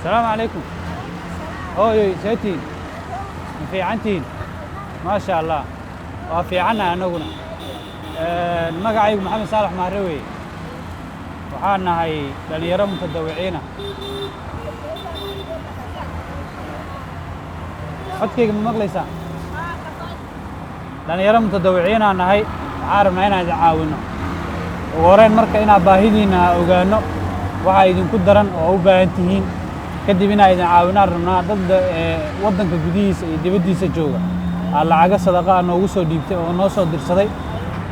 Asalaamu calaykum hooyoy, seetiin? Ma fiicantihiin? Maasha Allah, waa fiicannahay annaguna. Magacaygu Maxamed Saalax Maare weeye. Waxaan nahay dhalinyaro mutadawiciina. Codkayga ma maqlaysaa? Dhalinyaro mutadawiciinaan nahay. Waxaan rabnaa inaan idin caawinno. Ugu horreyn marka inaan baahidiinna ogaano, waxaa idinku daran oo u baahan tihiin, kadib inaan idin caawinaan rabnaa. Dad waddanka gudihiisa iyo dibaddiisa jooga aa lacago sadaqa ah noogu soo dhiibtay oo noo soo dirsaday.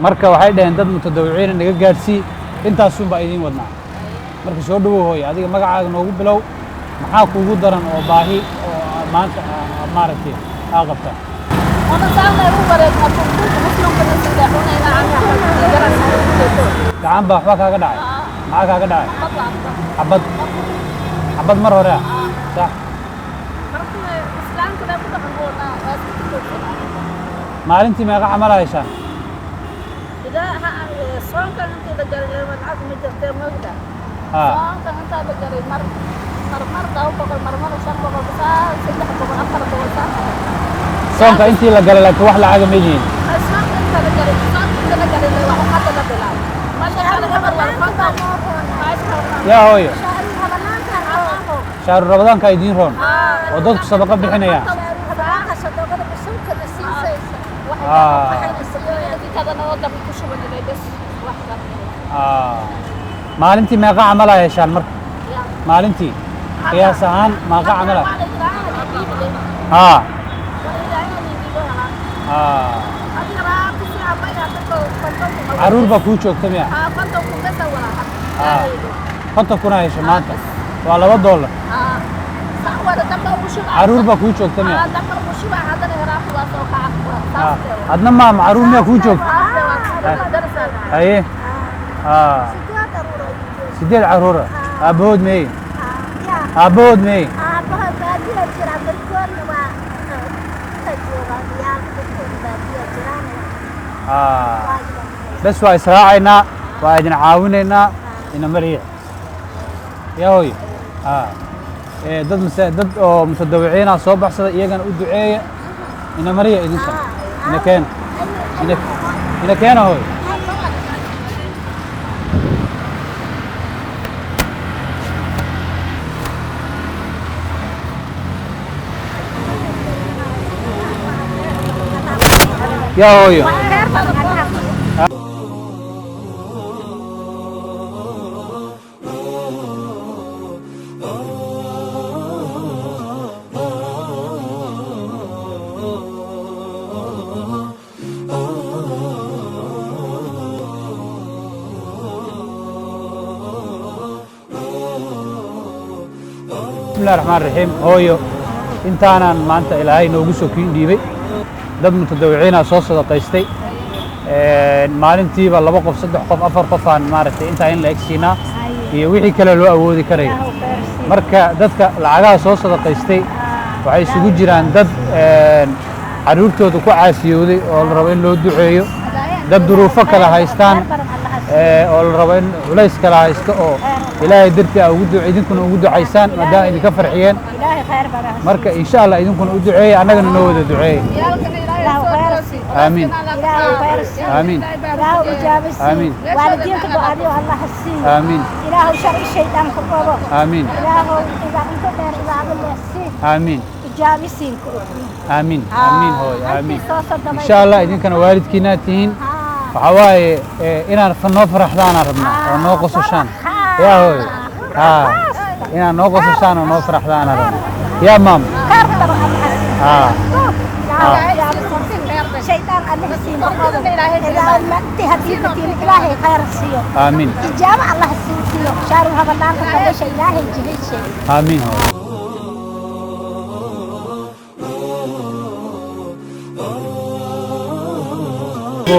Marka waxay dhaheen dad mutadawiciina naga gaadhsii. Intaasun baa idiin wadnaa. Marka soo dhowow hooye, adiga magacaaga noogu bilow. Maxaa kuugu daran oo baahi oo maanta maaragtay aa qabtaa? Gacan baa waxba kaaga dhacay? Maxaa kaaga dhacay? Xabad, xabad mar hore ah, sax. Maalintii meeqa camal heshaan? Soonkan intii la garay lacag ma jirtee, mogda. Ha. Soonkan intaa la garay mar marmar 200, marmar 500, saa 300, 400 saa. Soonka intii la galay laakiin wax lacaga ma yihiin? Soonka inta la garay, soonka inta la garay wax hadda la bilaabo marka kale gabar waa 50. Yaa hooyo, shahru Ramadaanka idiin roon oo dadku sadaqa bixinayaan. Maalintii meeqa camal aa heshaan marka? Maalintii qiyaas ahaan meeqa camal aa? Ha ha, caruur baa kuu joogta miya? Ha, 50,000 aa hesha maanta, waa $2. Caruur baa kuu joogta miya? Adna maama, caruur miyaa kuu joogta? Haye, ha, sideed caruura. Aabbahood meey? Aabbahood meey? Aabbaha baadiya jira, barkoodna waa inta joogaan, ciyaalka barkoodna baadiya jiraan. Bes, waa israacaynaa, waa idin caawinaynaa. Ina mariya yaa hooyo. Ha, dad mase dad oo mutadawiciina soo baxsada, iyagana u duceeya. Ina mariya idinkan, ina keena, ina keena hooyo. Yaa hooyo. Bismillahi raxmaan raxiim. Hooyo, intaanaan maanta Ilaahay noogu soo kiin dhiibay. Dad mutadawiciina soo sadaqaystay. Maalintiiba laba qof, saddex qof, afar qof aan maaragtay intaa in la eg siinaa iyo wixii kale loo awoodi karayo. Marka dadka lacagaha soo sadaqaystay waxay isugu jiraan dad carruurtooda ku caasiyooday oo la rabo in loo duceeyo, dad duruufo kala haystaan oo la rabo in culays kala haysto oo Ilaahay dartii aa ugu idinkuna ugu ducaysaan maadaama idinka farxiyeen. Marka insha Allah idinkuna u duceeya, annagana noo wada duceeya. Aamiin, aamiin. Ilaahu ijaabo sii. Aamiin. Waalidiinta ducadiyo Allah ha siiyo. Aamiin. Ilaahu sharci shaydaan ku qabo. Aamiin. Ilaahu inta dheer ibaado leh sii. Aamiin. Ijaabo siin ku. Aamiin, aamiin hooyo, aamiin. Soo soddomay. Insha Allah idinkana waalidkiinaa tihiin. Waxaa waaye inaan noo faraxdaanaan rabnaa oo noo qososhaan. Yaa hooyo, ha, inaan noo qososhaan oo noo faraxdaanaan rabnaa. Yaa maam. Khayr badan Allah ha siiyo. Ha. Ilaahu ijaabo sii. Shaydaan Allah siin ku qabo. Ilaahu ma intii haddii batiin Ilaahay khayr siiyo. Aamiin. Ijaabo Allah siiyo. Shaaru Ramadaanka kabasha Ilaahay jihayse. Aamiin hooyo.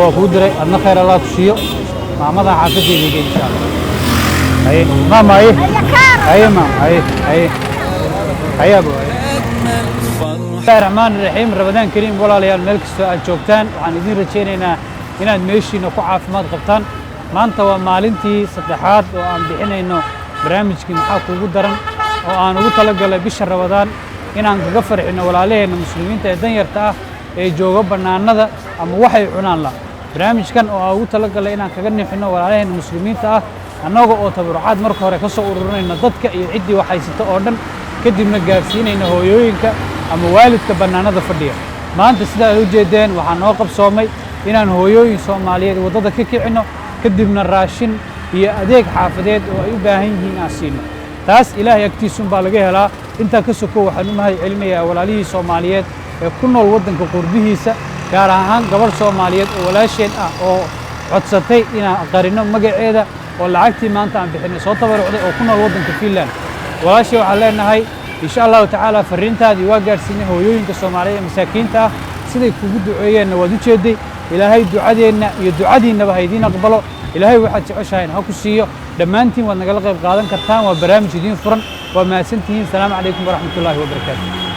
Waa kuu diray adna, khayr Allah ku siiyo. Maamadan xaafadeeda igey insha Allah. Haye maama, haye, haye maama, haye, haye, haye abo, haye. Bismillahi raxmaani raxiim. Ramadaan kariim walaalayaal, meel kastoo aad joogtaan. Waxaan idiin rajaynaynaa inaad meeshiina ku caafimaad qabtaan. Maanta waa maalintii saddexaad oo aan bixinayno barnaamijkii Maxaa Kuugu Daran. oo aan ugu talagalay bisha Rabadaan inaan kaga farxino walaalaheenna Muslimiinta ee danyarta ah ee jooga bannaanada ama waxay cunaan la. Barnaamijkan oo aan ugu talagalay inaan kaga nixino walaalaheenna Muslimiinta ah, annaga oo tabarucaad marka hore ka soo ururinayna dadka iyo ciddii wax haysata oo dhan, kadibna gaarsiinayna hooyooyinka ama waalidka bannaanada fadhiya. Maanta sida aad u jeedeen, waxaa noo qabsoomay inaan hooyooyin Soomaaliyeed waddada ka kicinno, kadibna raashin iyo adeeg xaafadeed oo ay u baahan yihiin aan siino. Taas Ilaahay agtiisun baa laga helaa. Intaa ka soko, waxaan u mahad celinayaa walaalihii Soomaaliyeed ee ku nool waddanka qurbihiisa, gaar ahaan gabadh Soomaaliyeed oo walaasheen ah oo codsatay inaan qarino magaceeda, oo lacagtii maanta aan bixinay soo tabarucday, oo ku nool waddanka Finland. Walaashii waxaan leenahay, insha Allahu tacaala, farriintaadii waa gaarsiinay hooyooyinka Soomaaliyeed ee masaakiinta ah. Siday kugu duceeyeenna waad u jeeday. Ilaahay ducadeenna iyo ducadiinnaba ha idiin aqbalo. Ilaahay waxaad jeceshahayna ha ku siiyo. Dhammaantiin waad nagala qayb qaadan kartaan, waa barnaamij idiin furan. Waa mahadsantihiin. Salaamu calaykum waraxmatullaahi wabarakaatu.